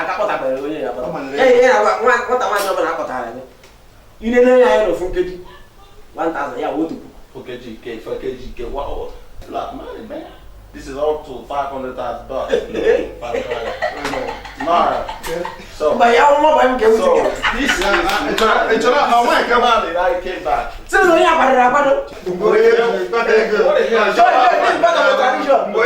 Akpọtabere onye ya akpọta. Ee, ya nwata nwaanyị ọbụla akpọtara gị. I nene ya anya n'ofu nkeji 1000 ya 1000. Nkeji ike, nkeji ike, wow. A lot of money, man. This is up to $500,000. No. So, Mba ya nwa bụ nke m. So this is money I came back. Sị na onye akwadoro akwado. What the hell? Joy, joy, this is part of the tradition. Yo,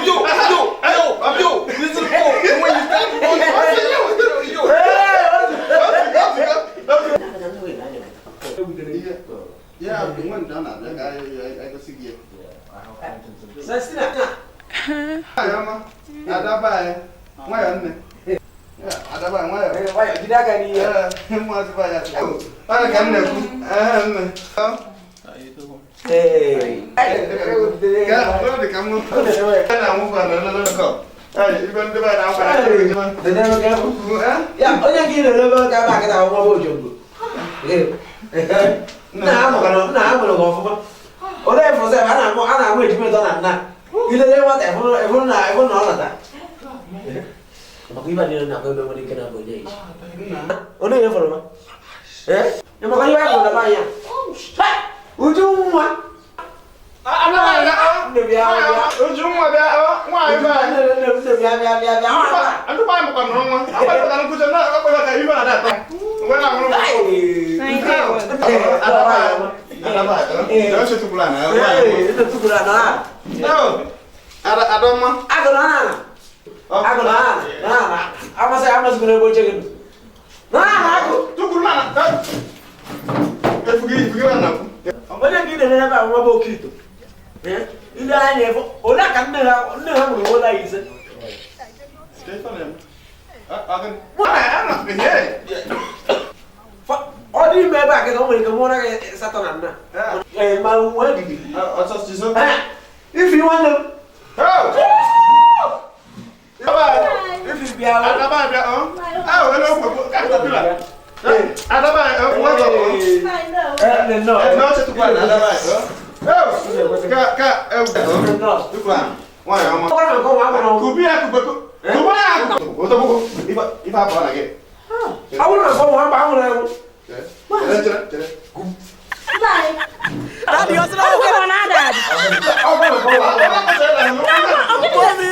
yo, yo, yo, yo, this is cool. When you start, yo, yo, yo. Ya bụ nwe ndị ọ na-abịa ka anyị gosi gị ya. Nwayọ ọma, adaba anyị, nwayọ nne. Ya, adaba anyị, nwayọ. Nwayọ, jide aka n'ihe. Ee, ụmụazị be anyị asị. Ọ ka m na-ekwu. Ee, nne. Ee. Ka ọ dị ka m a na-anwụkwa na lolo kọ. Ee, ibe ndị be anyị na-akwa na Ya, onye nke ị na-elebe ka ebe a kịta nwa bụ ojogbo. Nna ha mụrụ nna ha mụrụ gị ọfụma. Olee efu sef a na-amụ a na-amụ ejima ịtọ na nna. Ilele nwata ịfụrụ na ịfụrụ na ọ nata. Maka ibe niile na-akwa ebe nwere ike na-abụ onye echi. Olee ihe fọrọ ma? Ee? Maka ibe anyị fụrụ na be anyị a. Uju nwa. Nne bịa bịa. Uju nwa bịa, nwaanyị be anyị. Nne nne bịa bịa bịa bịa. Ndị be anyị mụkwa nụrụ nwa. Akwadịkwa nkwụcha na akwa ka ibe na-ada atọ. Mgbe na-amụrụ nwa. Adaba anyị. Adaba anyị. Jọọ chetukwula na nwaanyị. Ee, tukwuru ana ala. Adọma. Agụ na ala. Agụ na ala. Na ala. Amasị amasị ebe oche gị nọ. Na ala agụ. Tukwuru na efugi ifugi na nakwu. Onye nke ị na-elele ebe a nwa bụ oke ito. Ile anya ebe ole ka nne ha nne ha mụrụ nwoke anyị ise. Ọ dị ime ebe a kịta o nwere ike mụọrọ gị asatọ na nna. Ee, ma nwee didi. Ifi nwanne m. Ifi bịa. Adaba bịa ọ. Ah, wele okwu katapila. Adaba what's up? Ee, nnọọ. Eh, no chetukwa na adaba. Eh, ka ka eh Nnọọ. tukwa. Nwanyị ọma. Ọ gwara m nke ụmụ akwụkwọ. Kubi ya kube kubi ya. Otobuko ife ife akọ na gị. Ọ bụrụ na nke ụmụ akwụkwọ ahụrụ ewu. Chere chere chere. Daddy, ọ sị na ọ na-ada. Ọ gwara m. Ọ gwara m.